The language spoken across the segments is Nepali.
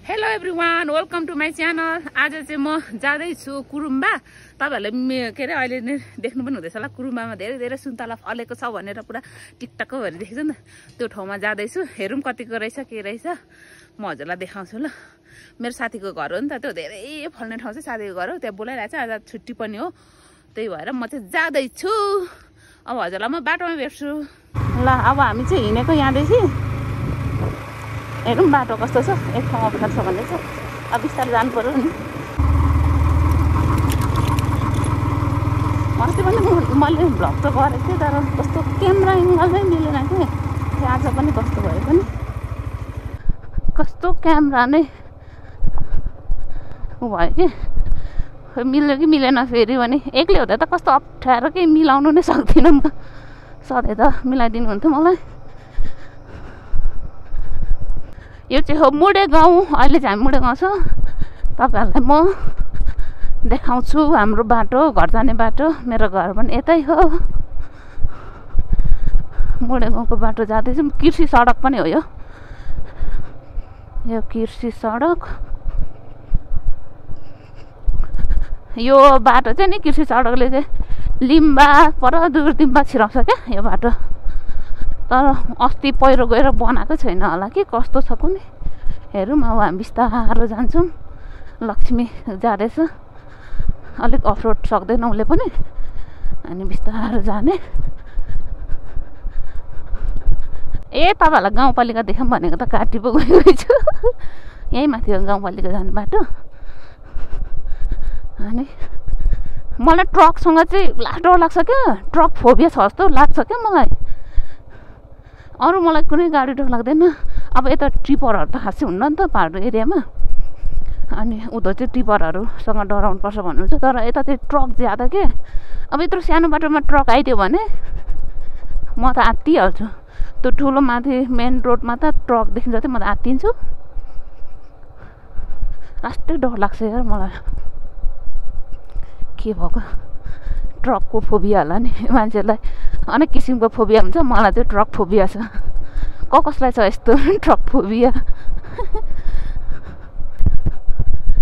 Hello everyone, welcome to my channel. आज चाहिँ म जाँदैछु कुरुम्बा। तपाईहरुले के अरे अहिले नै देख्नु पनि हुँदैछ होला, कुरुम्बामा धेरै धेरै सुन्तला फलेको छ भनेर पुरा टिकटकको भरि देखेछ नि त। त्यो ठाउँमा जाँदैछु, हेरौँ कतिको रहेछ के रहेछ, म हजुरलाई देखाउँछु ल। मेरो साथीको घर हो नि त, त्यो धेरै फल्ने ठाउँ चाहिँ साथीको घर हो, त्यहाँ बोलाइरहेको छ। आज छुट्टी पनि हो, त्यही भएर म चाहिँ जाँदैछु। अब हजुरलाई म बाटोमा भेट्छु ल। अब हामी चाहिँ हिँडेको यहाँदेखि, हेरौँ बाटो कस्तो छ। एक ठाउँमा भेट्छ भन्ने छ, अब बिस्तारै जानु पर्यो नि। अस्ति पनि मैले भ्लग त गरेको थिएँ, तर कस्तो क्यामेरा एङ्गलमै मिलेन कि। आज पनि कस्तो भयो पनि, कस्तो क्यामेरा नै उ भयो कि, मिल्यो कि मिलेन फेरि भने। एक्लै हुँदा त कस्तो अप्ठ्यारो कि, मिलाउनु नै सक्दिनँ म। सधैँ त मिलाइदिनु हुन्थ्यो मलाई। यो चाहिँ हो मुडे गाउँ। अहिले चाहिँ हामी मुडे गाउँ छ। तपाईँहरूलाई म देखाउँछु हाम्रो बाटो, घर जाने बाटो। मेरो घर पनि यतै हो, मुडे गाउँको बाटो जाँदैछु। कृषि सडक पनि हो यो कृषि सडक। यो बाटो चाहिँ नि कृषि सडकले चाहिँ लिम्बा पर दुर्दिम्बा छिराउँछ क्या यो बाटो। तर अस्ति पहिरो गएर बनाएको छैन होला कि कस्तो छ कुनै। हेरौँ अब हामी बिस्तारो जान्छौँ। लक्ष्मी जाँदैछ, अलिक अफरोड सक्दैन उसले पनि, अनि बिस्तारो जाने। ए तपाईँहरूलाई गाउँपालिका देखाऊँ भनेको त काटी पो गएको छु। यहीँ माथि हो गाउँपालिका जाने बाटो। अनि मलाई ट्रकसँग चाहिँ डर लाग्छ क्या, ट्रक फोबिया छ जस्तो लाग्छ क्या मलाई। अरू मलाई कुनै गाडी डर लाग्दैन। अब यता टिपरहरू त खासै हुन्न नि त पहाड एरियामा, अनि उधर चाहिँ टिपरहरूसँग डराउनु पर्छ भन्नुहुन्छ। तर यता चाहिँ ट्रक ज्यादा के। अब यत्रो सानो बाटोमा ट्रक आइदियो भने म त आत्तिहाल्छु। त्यो ठुलो माथि मेन रोडमा त ट्रक देखिन्छ चाहिँ म त आत्तिन्छु। लास्टै डर लाग्छ यार मलाई, के भएको ट्रकको फोबिया होला नि। मान्छेलाई अनेक किसिमको फोबिया हुन्छ, मलाई चाहिँ ट्रक फोबिया छ। कसलाई छ यस्तो ट्रक फोबिया।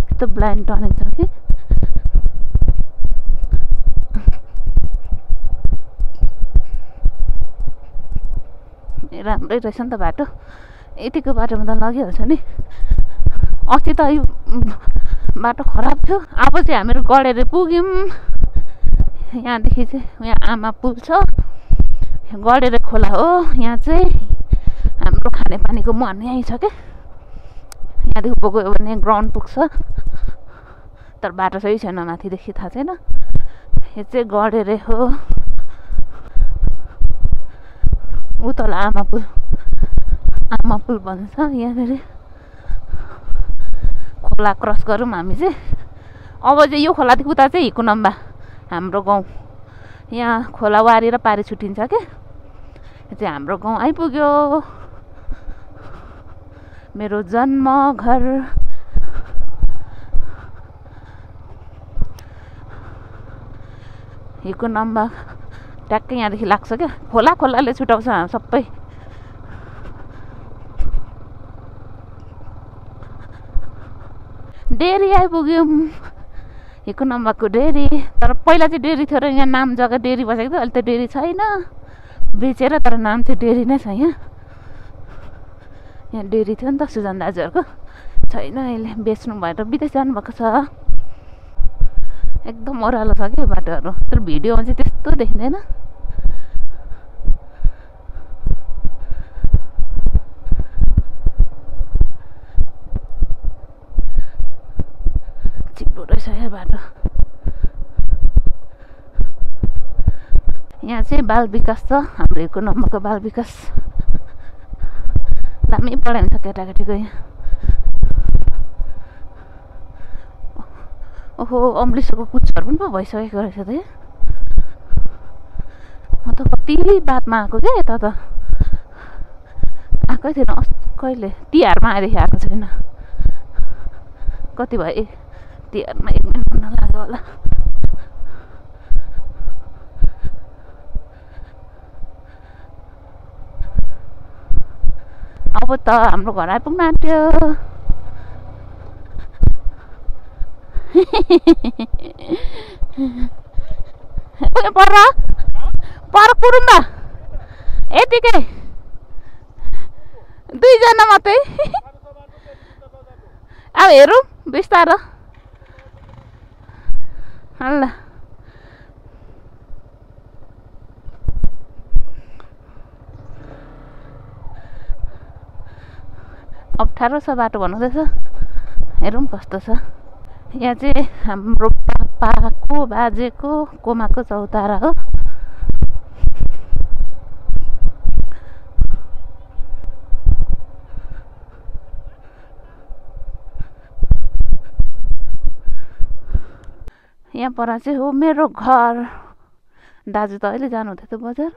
यस्तो ब्लाइन्ड टर्निङ छ कि। राम्रै रहेछ नि त बाटो, यतिको बाटोमा त लगिहाल्छ नि। अस्ति त यो बाटो खराब थियो, अब चाहिँ हामीहरू गडेर पुग्यौँ। यहाँदेखि चाहिँ यहाँ आमा पुल छ, गडेर खोला हो। यहाँ चाहिँ हाम्रो खानेपानीको मुहान यहीँ छ क्या। यहाँदेखि गयो भने ग्राउन्ड पुग्छ, तर बाटो सही छैन माथिदेखि, थाहा छैन। यो चाहिँ गडेर हो, ऊ तल आमा पुल भन्छ यहाँनिर। खोला क्रस गरौँ हामी चाहिँ। अब चाहिँ यो खोलादेखि उता चाहिँ हिकुनम्बा हाम्रो गाउँ। यहाँ खोला वारी र पारी छुट्टिन्छ क्या। यो चाहिँ हाम्रो गाउँ आइपुग्यो, मेरो जन्म घर। हिकुनम्बा ट्याक्कै यहाँदेखि लाग्छ क्या। खोलाले छुट्याउँछ सबै। डेरी आइपुग्यौँ, हिकुनम्बाको डेरी। तर पहिला चाहिँ डेरी थियो र यहाँ नाम जग्गा डेरी बसेको थियो, अहिले त डेरी छैन, बेचेर। तर नाम चाहिँ डेरी नै छ। यहाँ डेरी थियो नि त सुजन दाजुहरूको, छैन अहिले, बेच्नु भएर विदेश जानुभएको छ। एकदम ओह्रालो छ कि बाटोहरू, तर भिडियोमा चाहिँ त्यस्तो देखिँदैन। चिप्लो रहेछ यहाँ बाटो। यहाँ चाहिँ बाल विकास छ, हाम्रो हिकुनम्बाको बाल विकास। दामी पढाइ हुन्छ केटाकेटीको यहाँ। ओहो अम्लिसोको कुचहरू पनि पो भइसकेको रहेछ त। म त कति बादमा आएको क्या, यता त आएकै थिएन। कहिले तिहारमा आएदेखि आएको छैन। कति भयो, तिहारमा 1 महिना हुन लाग्यो होला। अब त हाम्रो घर आइपुग्न आँट्यो। पर पर कुरुम्बा यतिकै 2 जना मात्रै अब हेरौँ बिस्तारो ल अप्ठ्यारो छ बाटो भन्नुहुँदैछ हेरौँ कस्तो छ यहाँ चाहिँ हाम्रो पापाको बाजेको कोमाको चौतारा हो यहाँ पर चाहिँ हो मेरो घर दाजु त अहिले जानु हुँदैछ बजार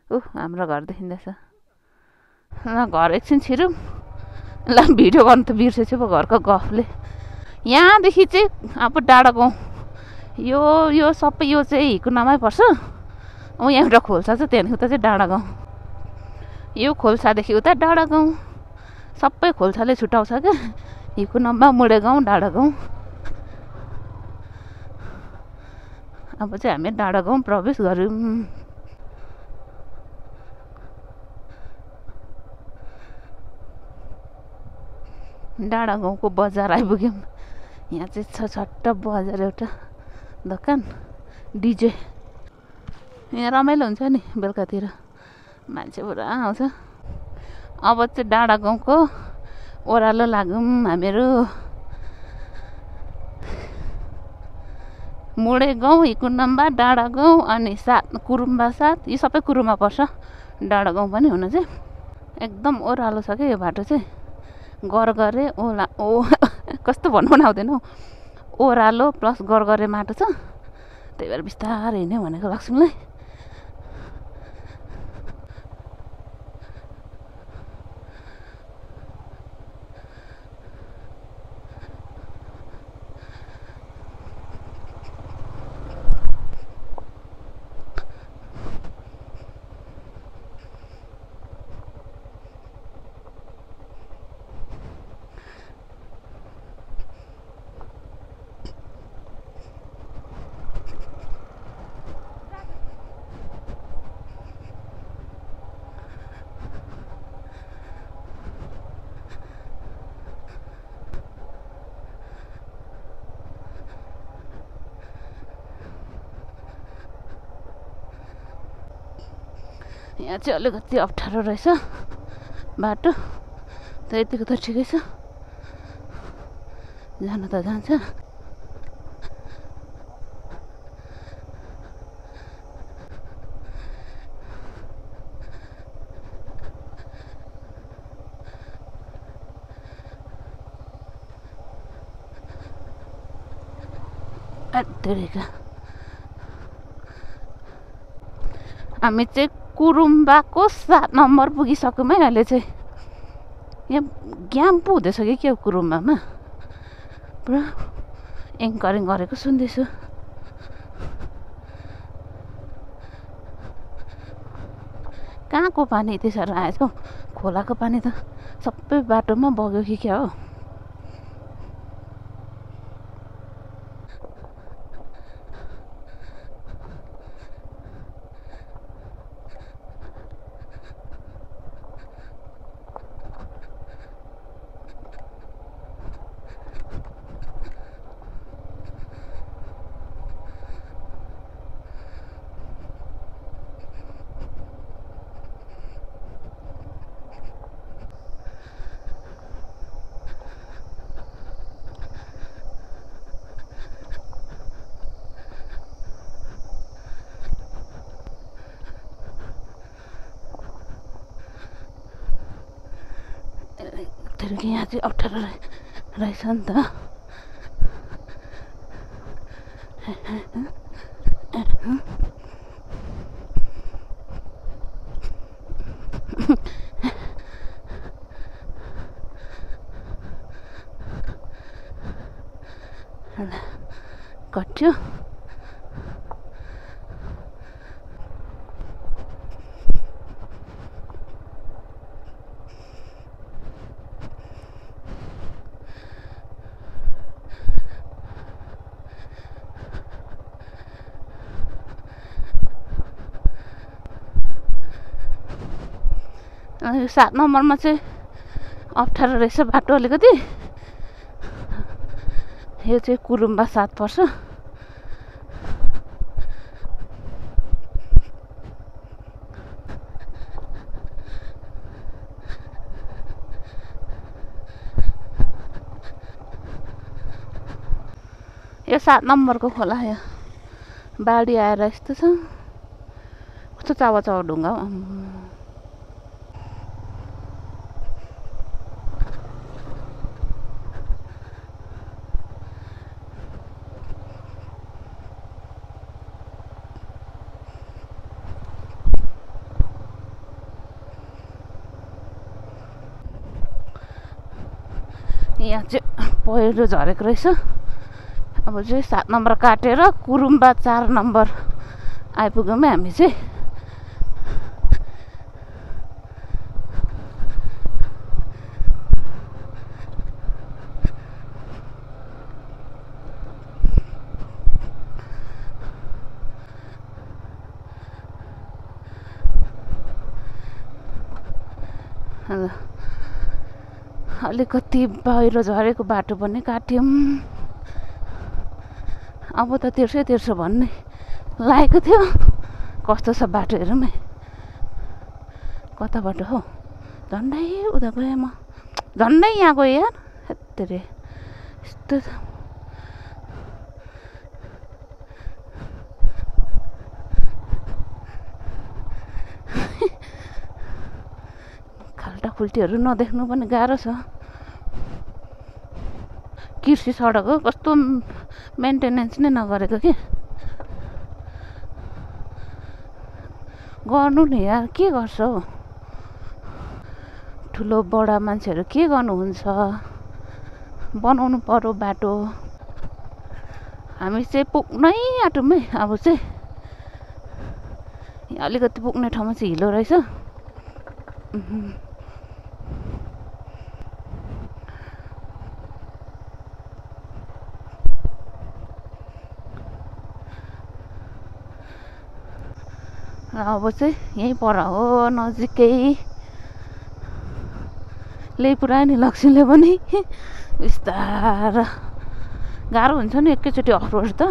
हाम्रो घर देखिँदैछ ल घर एकछिन छिरौँ ल भिडियो गर्नु त बिर्सेछु पो घरको गफले यहाँदेखि चाहिँ अब डाँडा गाउँ यो सबै यो चाहिँ हिकुनामै पर्छ यहाँ एउटा खोल्सा छ त्यहाँदेखि उता चाहिँ डाँडा गाउँ यो खोल्सादेखि उता डाँडा गाउँ सबै खोल्साले छुट्याउँछ क्या हिकुनामा मुडे गाउँ डाँडा गाउँ अब चाहिँ हामी डाँडा गाउँ प्रवेश गऱ्यौँ डाँडा गाउँको बजार आइपुग्यौँ यहाँ चाहिँ छ छट्ट बजार एउटा दोकान डिजे यहाँ रमाइलो हुन्छ नि बेलुकातिर मान्छे पुरा आउँछ अब चाहिँ डाँडा गाउँको ओह्रालो लागौँ हामीहरू मुडे गाउँ हिकुनम्बा डाँडा गाउँ अनि कुरुम्बा 7 यो सबै कुरुमा पर्छ डाँडा गाउँ पनि हुन चाहिँ एकदम ओह्रालो छ क्या यो बाटो चाहिँ गरगरे कस्तो भन्नु पनि आउँदैन हौ ओह्रालो प्लस गरगरे माटो छ त्यही भएर बिस्तारै हिँड्यो भनेको लक्ष्मीलाई यहाँ चाहिँ अलिकति अप्ठ्यारो रहेछ बाटो त यतिको त ठिकै छ जान त जान्छ हामी चाहिँ कुरुम्बाको 7 नम्बर पुगिसक्यौँ है अहिले चाहिँ यहाँ ग्याम पो हुँदैछ कि के हो कुरुम्बामा पुरा एङ्करिङ गरेको सुन्दैछु कहाँको पानी यति साह्रो आएछ हौ खोलाको पानी त सबै बाटोमा बग्यो कि क्या हो यहाँ चाहिँ अप्ठ्यारो रहेछ नि त कट्यो अनि 7 नम्बरमा चाहिँ अप्ठ्यारो रहेछ बाटो अलिकति। यो चाहिँ कुरुम्बा 7 पर्छ। यो 7 नम्बरको खोला यो बाढी आएर यस्तो छ। कस्तो चावा चावा ढुङ्गा हो। यहाँ चाहिँ पहिरो झरेको रहेछ। अब चाहिँ 7 नम्बर काटेर कुरुम्बा 4 नम्बर आइपुग्यौँ हामी चाहिँ। अलिकति पहिरो झरेको बाटो पनि काट्यौँ। अब त तिर्सै भन्ने लागेको थियो। कस्तो छ बाटो हेरौँ है। कता बाटो हो? झन्डै उता गएँ म। झन्डै यहाँ गएँ यार। हेत्तेरे यस्तो खाल्टाखुल्टीहरू नदेख्नु पनि गाह्रो छ। कृषि सडक हो, कस्तो मेन्टेनेन्स नै नगरेको के गर्नु नि यार। के गर्छ हौ ठुलो बडा मान्छेहरू, के गर्नुहुन्छ? बनाउनु पर्यो बाटो। हामी चाहिँ पुग्नै आँटौँ है। अब चाहिँ अलिकति पुग्ने ठाउँमा चाहिँ हिलो रहेछ। अब चाहिँ यहीँ पर हो नजिकै। ल्याइ पुऱ्यायो नि लक्ष्मीले पनि। बिस्तार गाह्रो हुन्छ नि एकैचोटि अफ रोड त।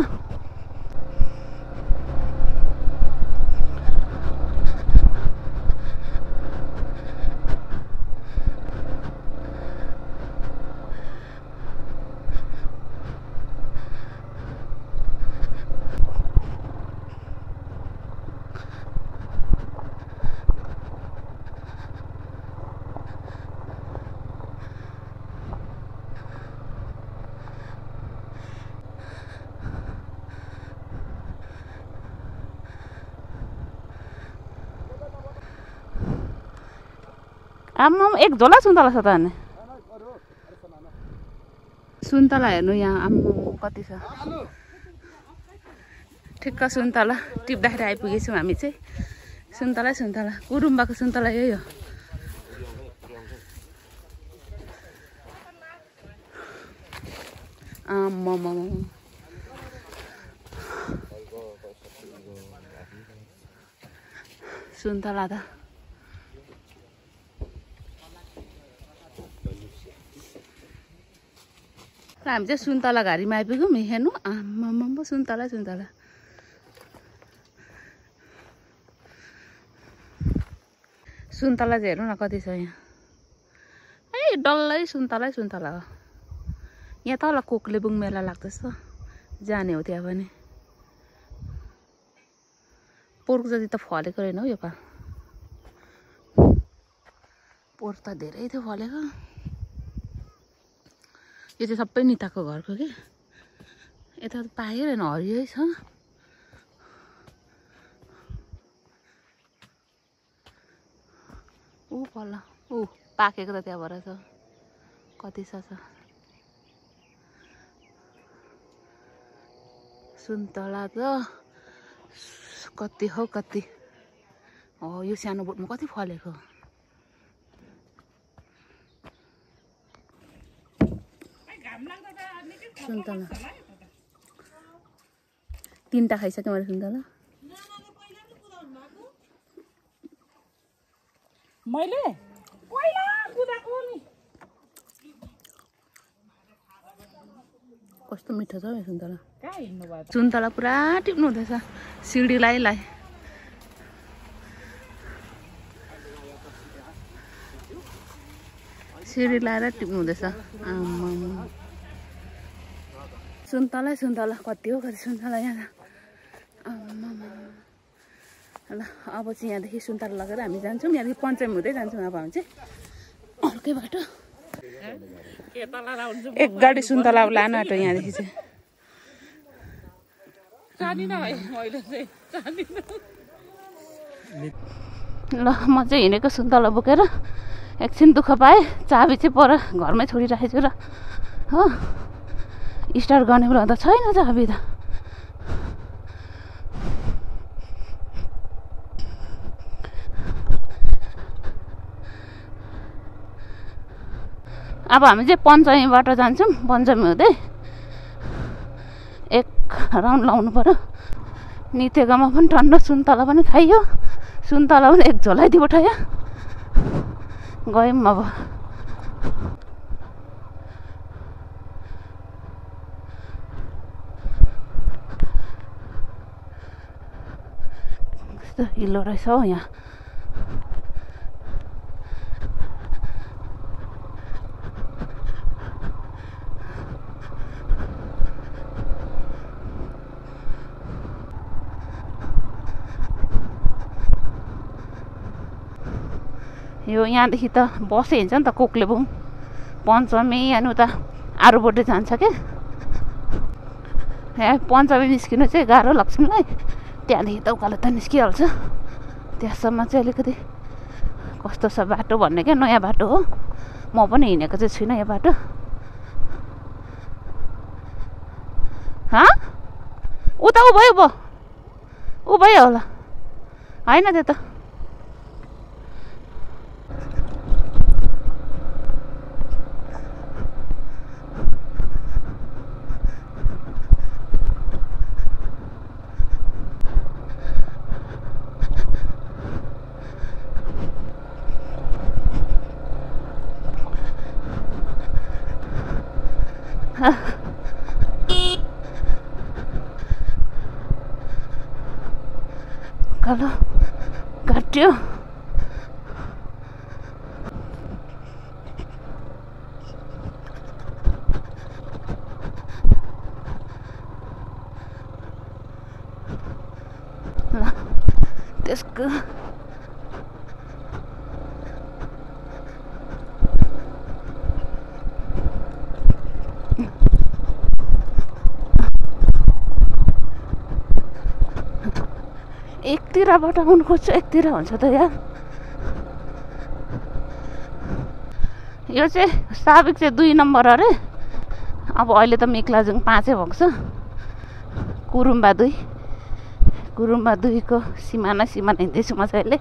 आम्मा एक झोला सुन्तला छ त अनि। सुन्तला हेर्नु यहाँ आम्मा कति छ। ठिक्क सुन्तला टिप्दाखेरि आइपुगेछौँ हामी चाहिँ। सुन्तला कुरुम्बाको सुन्तला यही हो। आम्मा सुन्तला त हामी चाहिँ सुन्तला घारीमा आइपुग्यौँ। हेर्नु आम्मा सुन्तला चाहिँ हेर्नु न कति छ यहाँ। ए डल्लै सुन्तला हो। यहाँ तल कोक्लेबुङ मेला लाग्दैछ, जाने हो त्यहाँ पनि। पोहोरको जति त फलेको रहेन हौ यो पाल। पोहोर त धेरै थियो फलेको। यो चाहिँ सबै निताको घरको के। यता त पाएन हरियै छ। ऊ पल्ल ऊ पाकेको त त्यहाँबाट छ। कति छ सुन्तला त कति हो कति हो। यो सानो बोटमा कति फलेको। सुन्तला 3टा खाइसक्यो मैले सुन्तला। मैले कस्तो मिठो छ हौ सुन्तला सुन्तला पुरा टिप्नु हुँदैछ सिडीलाई सिडी लाएर टिप्नु हुँदैछ सुन्तला कति हो कति सुन्तला यहाँ ल अब चाहिँ यहाँदेखि सुन्तला लगेर हामी जान्छौँ यहाँदेखि पञ्चमी हुँदै जान्छौँ अब हामी चाहिँ अर्कै बाटो एक गाडी सुन्तला लान आँटो यहाँदेखि चाहिँ ल म चाहिँ हिँडेको सुन्तला बोकेर एकछिन दुःख पाएँ चाबी चाहिँ पर घरमै छोडिराखेको छु र हो स्टार्ट गर्ने बेला त छैन चाबी त अब हामी चाहिँ पञ्चमीबाट जान्छौँ पञ्चमी हुँदै एक राउन्ड लाउनु पर्यो नितेकोमा पनि टन्न सुन्तला पनि खाइयो सुन्तला पनि एक झोलाइदियो पठायो गयौँ अब कस्तो हिलो रहेछ हौ यहाँ यो यहाँदेखि त बसै हिँड्छ नि त कोक्लेबुङ पञ्चमी अनि उता आरुबोटे जान्छ के यहाँ पञ्चमी निस्किनु चाहिँ गाह्रो लक्ष्मीलाई त्यहाँदेखि त उकालो त निस्किहाल्छ त्यहाँसम्म चाहिँ अलिकति कस्तो छ बाटो भन्ने क्या नयाँ बाटो हो म पनि हिँडेको चाहिँ छुइनँ यो बाटो उता ऊ भयो ऊ भयो होला होइन त्यो त कालो काट्यो ल त्यसको एकतिरबाट आउनु खोज्छु एकतिर हुन्छ त यार यो चाहिँ साबिक चाहिँ 2 नम्बर अरे अब अहिले त मेक्लाजुङ 5 भएको छ कुरुम्बा 2 को सिमाना हिँड्दैछु म चाहिँ अहिले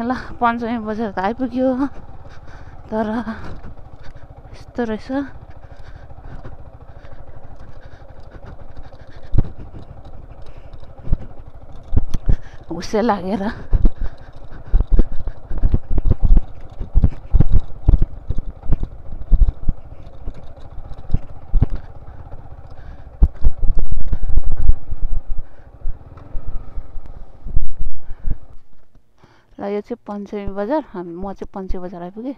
ल पञ्चमी बजार त आइपुग्यो तर यस्तो रहेछ हुस्से लागेर यो चाहिँ पञ्चमी बजार म चाहिँ पञ्चमी बजार आइपुगेँ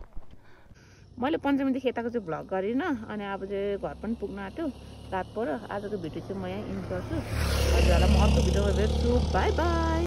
मैले पञ्चमीदेखि यताको चाहिँ भ्लग गरिनँ अनि अब चाहिँ घर पनि पुग्न आँट्यो रात पर्यो आजको भिडियो चाहिँ म यहाँ इन्ड गर्छु हजुरहरूलाई म अर्को भिडियोमा भेट्छु बाई बाई।